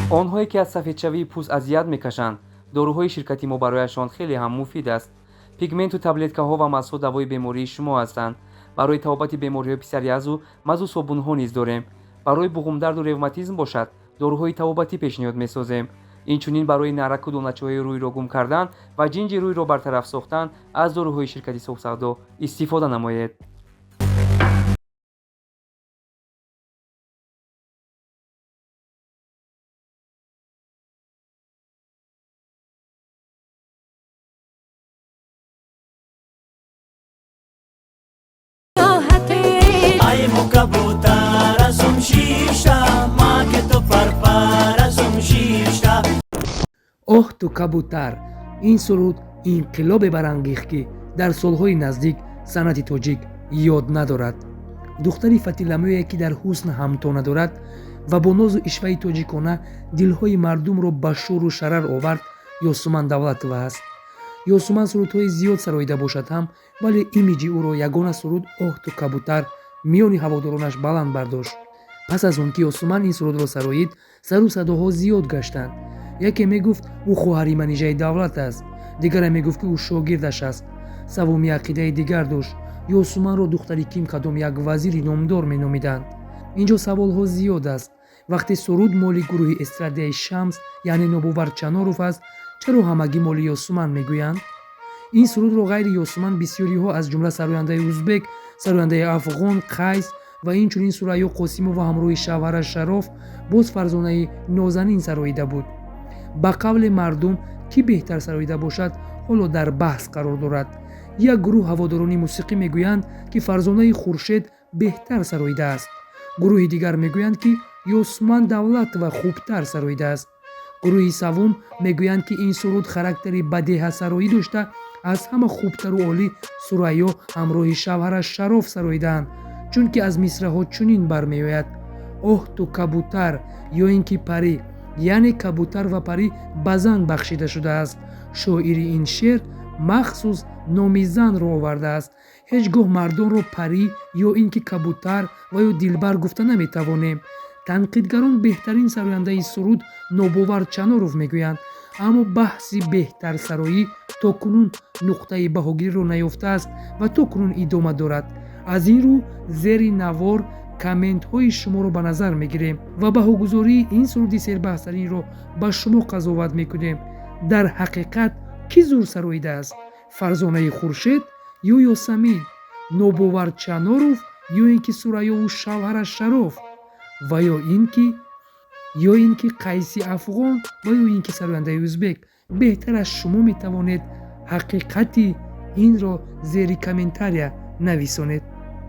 Онҳое ки аз сафедшавии пӯст азият мекашанд, доруҳои ширкати мо барояшон хеле ҳам муфид аст. Пигменту таблеткаҳо ва мазҳо давои бемории шумо ҳастанд. Барои табобати бемориҳои псориазу мазу собунҳо низ дорем. Барои буғумдарду ревматизм бошад, доруҳои табобатӣ пешниҳод месозем. Инчунин барои нараку доначаҳои рӯйро гум кардан ва ҷинҷи рӯйро бартараф сохтан аз доруҳои ширкати Софсавдо истифода намоед. Оҳ ту кабутар, ин суруд инқилобе барангехт, ки дар солҳои наздик санъати тоҷик ёд надорад. Духтари фатиламӯе, ки дар ҳусн ҳамто надорад ва бо нозу ишваи тоҷикона дилҳои мардумро ба шӯру шарар овард, Ёсуман Давлатова аст. Ёсуман сурудҳои зиёд сароида бошад ҳам, вале имиҷи ӯро ягона суруд «Оҳ ту кабутар» миёни ҳаводоронаш баланд бардошт. Пас аз он ки Ёсуман ин сурудро сароид, сару садоҳо зиёд гаштанд. Яке мегуфт, ӯ хоҳари Манижаи Давлат аст, дигаре мегуфт, ки ӯ шогирдаш аст. Саввуми ақидаи дигар дошт, Ёсуманро духтари ким кадом як вазири номдор меномиданд. Инҷо саволҳо зиёд аст. Вақте суруд моли гурӯҳи эстрадияи Шамс, яъне Нобовар Чаноров аст, чаро ҳамагӣ моли Ёсуман мегӯянд? Ин сурудро ғайри Ёсуман бисёриҳо, аз ҷумла сарояндаи узбек, сарояндаи афғон Қайс ва инчунин Сурайё Қосимова ҳамроҳи шавҳараш Шароф, боз Фарзонаи нозанин сароида буд. Ба қавли мардум, кӣ беҳтар сароида бошад, ҳоло дар баҳс қарор дорад. Як гурӯҳ ҳаводорони мусиқӣ мегӯянд, ки Фарзонаи Хуршед беҳтар сароидааст. Гурӯҳи дигар мегӯянд, ки Ёсуман Давлатова хубтар сароидааст. Гурӯҳи саввум мегӯянд, ки ин суруд характери бадеҳасароӣ дошта, аз ҳама хубтару олӣ Сурайё ҳамроҳи шавҳараш Шароф сароидаанд, чунки аз мисраҳо чунин бармеояд: «Оҳ ту кабутар ё ин ки парӣ», яъне кабутар ва парӣ ба зан бахшида шудааст. Шоири ин шеър махсус номи занро овардааст. Ҳеҷ гоҳ мардонро парӣ ё ин ки кабутар ва ё дилбар гуфта наметавонем. Танқидгарон беҳтарин сарояндаи суруд Нобовар Чаноров мегӯянд, аммо баҳси беҳтарсароӣ то кунун нуқтаи баҳогириро наёфтааст ва то кунун идома дорад. Аз ин рӯ зери навор комментҳои шуморо ба назар мегирем ва баҳогузории ин суруди сербаҳстаринро ба шумо қазоват мекунем. Дар ҳақиқат, кӣ зур сароидааст? Фарзонаи Хуршед ё Ёсамин, Нобовар Чаноров ё ин ки Сурайёву шавҳараш Шароф, ва ё ин ки Қайси афғон ва ё ин ки сарояндаи узбек? Беҳтар аз шумо метавонед ҳақиқати инро зери комментария нависонед.